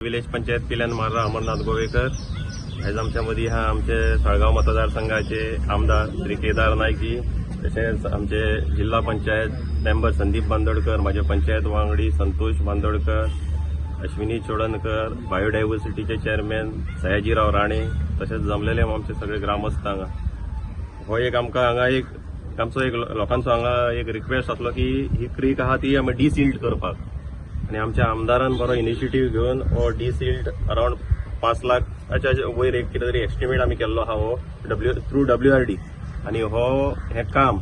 Village panchayat पिल्यान मार्रा Amarnath Govekar. आयज आमच्या मदीं आहा आमचे साळगांव मतदारसंघाचे आमदार श्री केदार नायकजी, तशेंच आमचे जिल्हा पंचायत मेंबर संदीप बांदोडकर, म्हाजे पंचायत वांगडी संतोष बांदोडकर, अश्विनी चोडणकर, बायोडायव्हर्सिटीचे चेअरमॅन सयाजीराव राणे, तशेंच जमलेले आमचे सगळे ग्रामस्थ हांगा. हो एक आमकां हांगा एक आमचो एक लोकांचो हांगा एक रिक्वेस्ट आसलो की ही क्रीक आहा ती आमी डिसिल्ट करपाक आनी आमच्या आमदारान बरो इनिशिएटीव घेवन हो डिसिल्ट अरावंड 5 लाखाच्या वयर एक कितें तरी एस्टिमेट आमी केल्लो आहा हो डब्ल्यू थ्रू डब्ल्यूआरडी आनी हो हें काम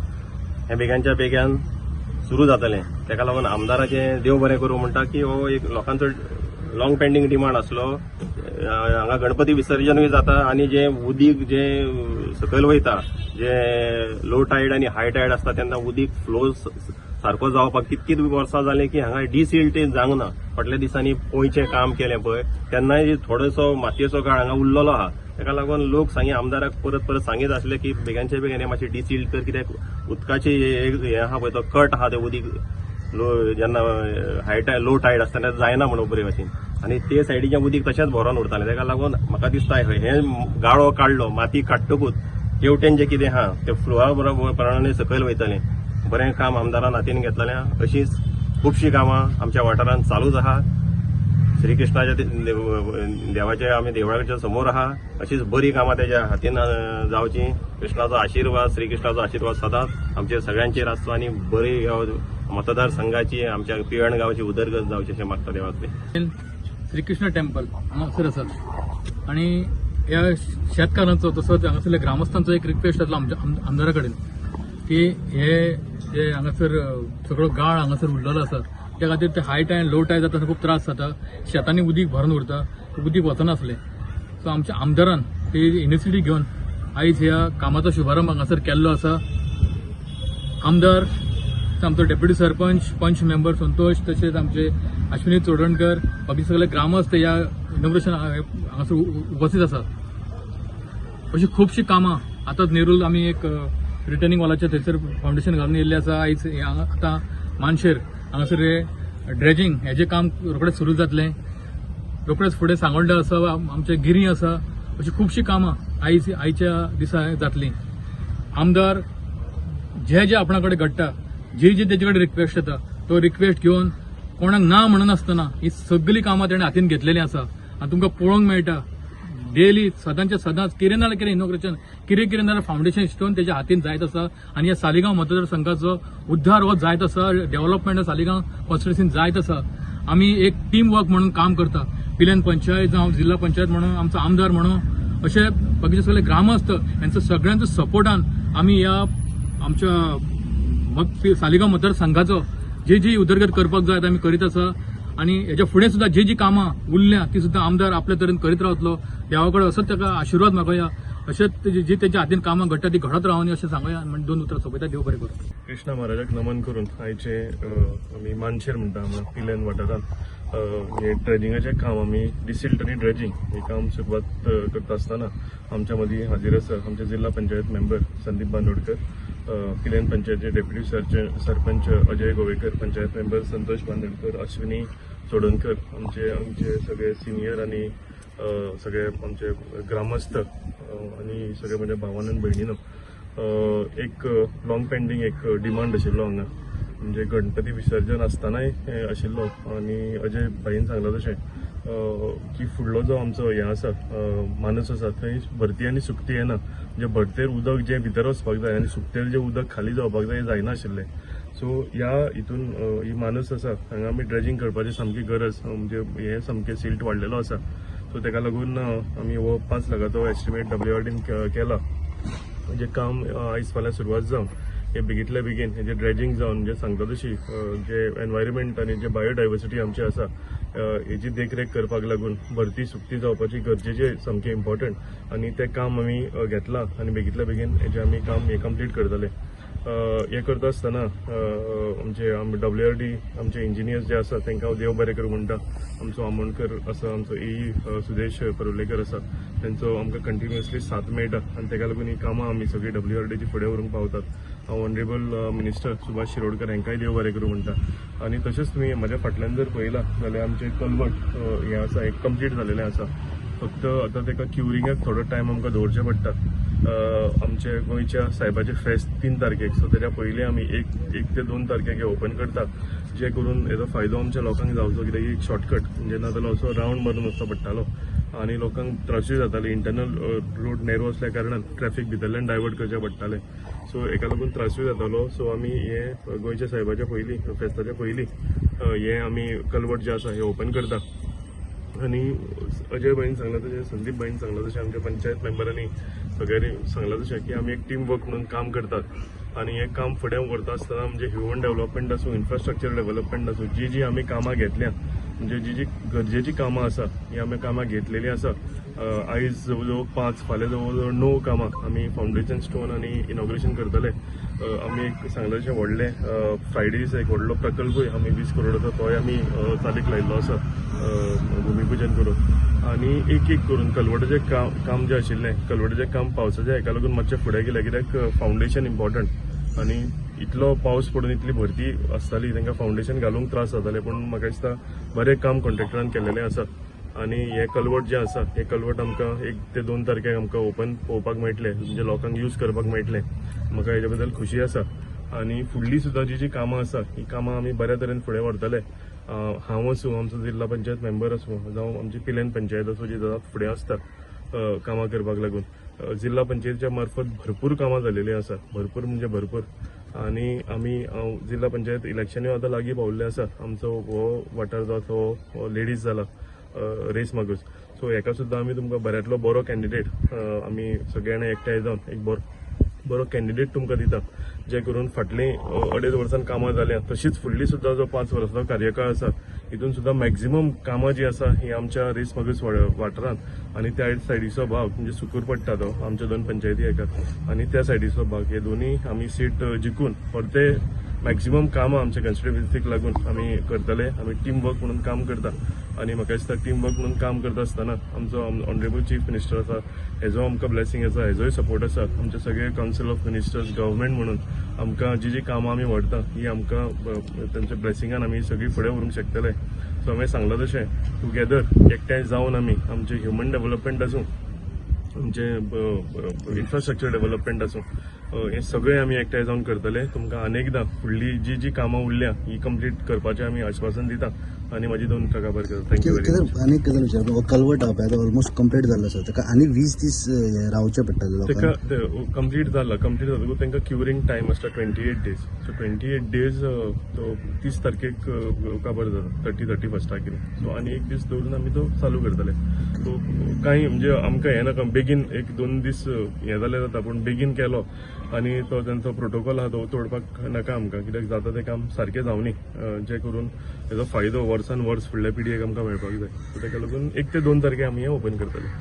हें बेग्यानच्या बेग्यान सुरू जातलें. ताका लागून आमदाराचें देव बरें करूं म्हणटा की हो एक लोकांचो लॉंग पेंडींग डिमांड आसलो. हांगा गणपती विसर्जनूय जाता आनी जें उदीक जें सकयल वयता, जें लो टायड आनी हाय टायड आसता तेन्ना उदीक फ्लो सारको जावपाक कितकीत वर्सां जालीं की हांगा डिसिल्ट जावंक ना. फाटल्या दिसांनी पोंयचें काम केलें पळय, तेन्नाय थोडोसो मातयेचो गाळ हांगा उरलेलो आहा. ताका लागून लोक सांगी आमदाराक परत परत सांगीत आसले की बेगानच्या बेगीन हें मातशें डिसिल्ट कर, कित्याक उदकाची हे आहा पळय, तो कट आहा, ते उदीक लो जेन्ना हाय टायड लो टायड आसतना जायना म्हणून बरे भाशेन आनी ते सायडीचें उदीक तशेंच भरोन उरतालें. ताका लागून म्हाका दिसता हें गाळो काडलो, माती काडटकूच तेवटेन जें कितें आहा तें फ्लोआ बरोबर प्रमाणे सकयल वयतलें. बरें काम आमदारान हातीन घेतलेलें. अशीच खुबशीं कामां आमच्या वाठारांत चालूच आहा. श्रीकृष्णाच्या देवाच्या आमी देवळाच्या समोर आहा. अशीच बरी कामां तेच्या हातीन जावची. कृष्णाचो आशिर्वाद, श्रीकृष्णाचो आशिर्वाद सदांच आमचेर सगळ्यांचेर आसचो आनी बरी मतदारसंघाची, आमच्या पिळर्ण गांवची उदरगत जावची अशें मागता देवा कडेन. श्रीकृष्ण टेम्पल हांगासर आसात आणि ह्या शेतकारांचो तसोच हांगासरल्या ग्रामस्थांचो एक रिक्वेस्ट आसलो आमच्या आमदारा कडेन की हे जे हांगासर सगळो गाळ हांगासर उरलेलो आसा, त्या खातीर ते हाय टायड लो टायड जाता, खूब त्रास जाता. शेतांनी उदीक भरून उरता, उदीक वचनासलें. सो आमच्या आमदारान ती इनिशिएटीव घेवन आयज ह्या कामाचो शुभारंभ हांगासर केल्लो आसा. आमदार, आमचो डेप्युटी सरपंच, पंच मेंबर संतोष, तशेंच आमचे अश्विनी चोडणकर, बाकी सगळे ग्रामस्थ ह्या इनॉग्रेशन हांगासर उपस्थित आसात. अशी खुबशीं कामां आतांच नेरूल आमी एक रिटर्निंग वॉलाच्या थंयसर फावंडेशन घालून येयल्लें आसा. आयज हे हांगा आतां मानशेर हांगासर हे ड्रेजिंग हेजें काम रोखडेंच सुरू जातलें. रोखडेंच फुडें सांगोल्डा आसा, आमचे गिरी आसा. अशी खुबशीं कामां आयज आयच्या दिसा जातलीं. आमदार जे जे आपणा कडेन घडटा, जी जी तेजे कडेन रिक्वेस्ट येता, तो रिक्वेस्ट घेवन कोणाक ना म्हणनासतना ही सगळीं कामां तेणें हातीन घेतलेलीं आसा. आनी तुमकां पळोवंक मेळटा, डेली सदांचे सदांच कितें ना जाल्यार कितें इनॉग्रेशन, कितें कितें ना जाल्यार फावंडेशन स्टोन तेच्या हातीन जायत आसा. आनी ह्या सालिगांव मतदारसंघाचो उद्धार हो जायत आसा, डेव्हलपमेंट सालिगांव कॉन्स्टिट्युन्सीन जायत आसा. आमी एक टीम वर्क म्हणून काम करता. पिलेन पंचायत जावं जिल्हा पंचायत म्हणून, आमचो आमदार म्हणून, अशे बाकीचे सगळे ग्रामस्थ यांचो सगळ्यांचो सपोर्टान आमी ह्या आमच्या सालिगांव मतदारसंघाचो जी जी उदरगत करपाक जाय ते आमी करीत आसा. आनी हेच्या फुडें सुद्दां जी जी कामां उरल्या ती सुद्दां आमदार आपले तरेन करीत रावतलो. देवा कडेन असोच ताका आशिर्वाद मागोया, अशेंच जी तेच्या हातीन कामां घडटा ती घडत रावनी अशें सांगोया आनी दोन उतरां सोंपयता. देव बरें करूं. कृष्णा महाराजाक नमन करून आयचे आमी मानशेर म्हणटा हांगा पिलेन वाठारांत हे ड्रेजिंगाचें काम, आमी डिसिल्ट आनी ड्रेजिंग हें काम सुरवात करता आसतना आमच्या मदीं हाजीर आसा आमचे जिल्हा पंचायत मेंबर संदीप बांदोडकर, पिलेन पंचायतचे डेप्युटी सरपंच अजय गोवेकर, पंचायत मेंबर संतोष बांदोडकर, अश्विनी चोडणकर, आमचे आमचे सगळे सिनियर आनी सगळे आमचे ग्रामस्थ आनी सगळे म्हज्या भावान आनी भयणीनो. एक लॉंग पेंडींग एक डिमांड आशिल्लो हांगा, म्हणजे गणपती विसर्जन आसतनाय हें आशिल्लो. आनी अजय भाईन सांगलां तशें की फुडलो जो आमचो हें आसा, मानस आसा, थंय भरती आनी सुकती येना. म्हणजे भरतेर उदक जें भितर वचपाक जाय आनी सुकतेर जें उदक खाली जावपाक जाय हें जायनाशिल्लें. सो ह्या हितून ही मानस आसा हांगा आमी ड्रेजिंग करपाची सामकी गरज, म्हणजे हें सामकें सिल्ट वाडलेलो आसा. सो तेका लागून आमी हो 5 लाखाचो एस्टिमेट डब्ल्यूआरडीन केला. म्हणजे काम आयज फाल्यां सुरवात जावन हे बेगीतल्या बेगीन हेजें ड्रेजिंग जावन, म्हणजे सांगता तशी जे एनवायरमेंट आनी जे बायोडायवर्सिटी आमची आसा हेजी देखरेख करपाक लागून भरती सुकती जावपाची गरजेचें, सामकें इम्पॉर्टंट. आनी तें काम आमी घेतलां आनी बेगीतल्या बेगीन हेजें आमी काम हें कंप्लीट करतले. हें करता आसतना आमचे डब्ल्यूआरडी, आमचे इंजिनियर्स जे आसा तांकां हांव देव बरें करूं म्हणटा. आमचो आमोणकर आसा, आमचो एई सुदेश परुलेकर आसा, तेंचो आमकां कंटिन्युअसली साथ मेळटा आनी तेका लागून ही कामां आमी सगळीं डब्ल्यूआरडीची फुडें व्हरूंक पावतात. हांव ऑनरेबल मिनिस्टर सुभाष शिरोडकर हांकांय देव बरें करूं म्हणटा. आनी तशेंच तुमी म्हज्या फाटल्यान जर पळयलां जाल्यार आमचें कलवट हें आसा, हें कंप्लीट जालेलें आसा. फक्त आतां ताका क्युरिंगाक थोडो टायम आमकां दवरचें पडटा. आमचे गोंयच्या सायबाचें फेस्त 3 तारखेक, सो तेच्या पयलीं आमी 1 ते 2 तारखेक हें ओपन करतात, जे करून हेजो फायदो आमच्या लोकांक जावचो, कित्याक एक शॉर्टकट, म्हणजे ना जाल्यार असो रावंड मारून वचचो पडटालो आनी लोकांक त्रासूय जाताले. इंटरनल रोड नॅरो असल्या कारणान ट्रॅफिक भितरल्यान डायवर्ट करचें पडटालें, सो हेका लागून त्रासूय जातालो. सो आमी हे गोंयच्या सायबाच्या पयलीं, फेस्ताच्या पयलीं हें आमी कलवट जें आसा हें ओपन करता. आनी अजय भाईन सांगलां तशें, संदीप भाईन सांगलां तशें, आमच्या पंचायत मेंबरांनी सगळ्यांनी सांगलां तशें की आमी एक टीम वर्क म्हणून काम करतात. आनी हें काम फुडें व्हरता आसतना म्हणजे ह्युमन डेव्हलपमेंट आसूं, इन्फ्रास्ट्रक्चर डेव्हलपमेंट आसूं, जी जी आमी कामां घेतल्या, म्हणजे जी जी गरजेची कामां आसा, ही आमी कामां घेतलेलीं आसा. आयज जवळ जवळ 5, फाल्यां जवळ जवळ 9 कामां आमी फावंडेशन स्टोन आनी इनॉग्रेशन करतले. आमी एक सांगलां तशें व्हडलें फ्रायडे दिसा एक व्हडलो प्रकल्पूय आमी 20 करोडाचो तोय आमी चालीक लायिल्लो आसा भुमीपुजन करून. आनी एक एक करून कलवटाचें काम जें आशिल्लें, कलवटाचें काम पावसाच्या हेका लागून मातशें फुडें गेलें, कित्याक फावंडेशन इम्पॉर्टंट आनी इतलो पावस पडून इतली भरती आसताली, तांकां फावंडेशन घालूंक त्रास जाताले. पूण म्हाका दिसता बरें काम कॉन्ट्रॅक्टरान केलेलें आसा. आनी हें कलवट जें आसा, हें कलवट आमकां 1 ते 2 तारखेक आमकां ओपन पळोवपाक मेळटलें, म्हणजे लोकांक यूज करपाक मेळटलें. म्हाका हेजे बद्दल खुशी आसा. आनी फुडली सुद्दां जी जी कामां आसा, ही कामां आमी बऱ्या तरेन फुडें व्हरतले. हांव आसूं, आमचो जिल्हा पंचायत मेंबर आसूं, जावं आमची पिलेन पंचायत आसूं, जी सदांच फुडें आसता कामां करपाक लागून. जिल्हा पंचायतीच्या मार्फत भरपूर कामां जालेलीं आसा, भरपूर म्हणजे भरपूर. आनी आमी हांव जिल्हा पंचायत इलेक्शनूय आतां लागीं पावल्ले आसा. आमचो हो वाठार जो आसा हो लेडीज जाला रेस मागूस, सो हेका सुद्दां आमी तुमकां बऱ्यांतलो बरो कॅन्डिडेट, आमी सगळे जाणां एकठांय जावन एक बरो बरो कॅन्डिडेट तुमकां दिता, जे करून फाटलीं अडेज वर्सान कामां जाल्या तशीच फुडली सुद्दां जो 5 वर्साचो कार्यकाळ आसा, हितून सुद्दां मॅक्झिमम कामां जीं आसा ही आमच्या रेस मागूस वाठारांत आनी त्या सायडीचो भाग, म्हणजे सुकूर पडटा तो आमच्या दोन पंचायती हेका आनी त्या सायडीचो भाग, हे दोनूय आमी सीट जिखून परते मॅक्झिमम कामां आमच्या कॉन्स्टिट्युएन्सीक लागून आमी करतले. आमी टीम वर्क म्हणून काम करता आनी म्हाका दिसता टीम वर्क म्हणून काम करता आसतना आमचो ऑनरेबल चीफ मिनिस्टर आसा, हेजो आमकां ब्लेसिंग आसा, हेजोय सपोर्ट आसा. आमचे सगळे कावन्सील ऑफ मिनिस्टर्स, गव्हर्मेंट म्हणून आमकां जी जी कामां आमी व्हरता ही आमकां तांच्या ब्लेसिंगान आमी सगळीं फुडें व्हरूंक शकतले. सो हांवें सांगलां तशें टुगेदर एकठांय जावन आमी आमचें ह्युमन डेव्हलपमेंट आसूं, आमचें इन्फ्रास्ट्रक्चर डेव्हलपमेंट आसूं, हें सगळें आमी एकठांय जावन करतले. तुमकां अनेकदां फुडली जी जी कामां उरल्या ही कंप्लीट करपाचें आमी आश्वासन दिता आनी म्हाजी दोन काबार करता. Thank you very much. आनी एक गजाल विचार, हो कलवट आहा पळय आतां ऑलमोस्ट कंप्लीट जाल्लो आसा, ताका आनी 20 दीस हे रावचें पडटलें लोकांक? ताका कंप्लीट जाला, कंप्लीट जातकूच तांकां क्युरींग टायम आसता 28 days. So 28 days तो 30 तारखेक काबर जाता, 30, 31 कितें. सो आनी एक दीस दवरून आमी तो चालू करतले. सो कांय म्हणजे आमकां हें नाका, बेगीन एक दोन दीस हें जाल्यार जाता, पूण बेगीन केलो आनी तो तेंचो प्रोटोकॉल आहा तो तोडपाक नाका आमकां, कित्याक जाता तें काम सारकें जावनी, जें करून तेजो फायदो वर्सान वर्स फुडल्या पिळगेक आमकां मेळपाक जाय. सो ताका लागून 1 ते 2 तारखे आमी हें ओपन करतले.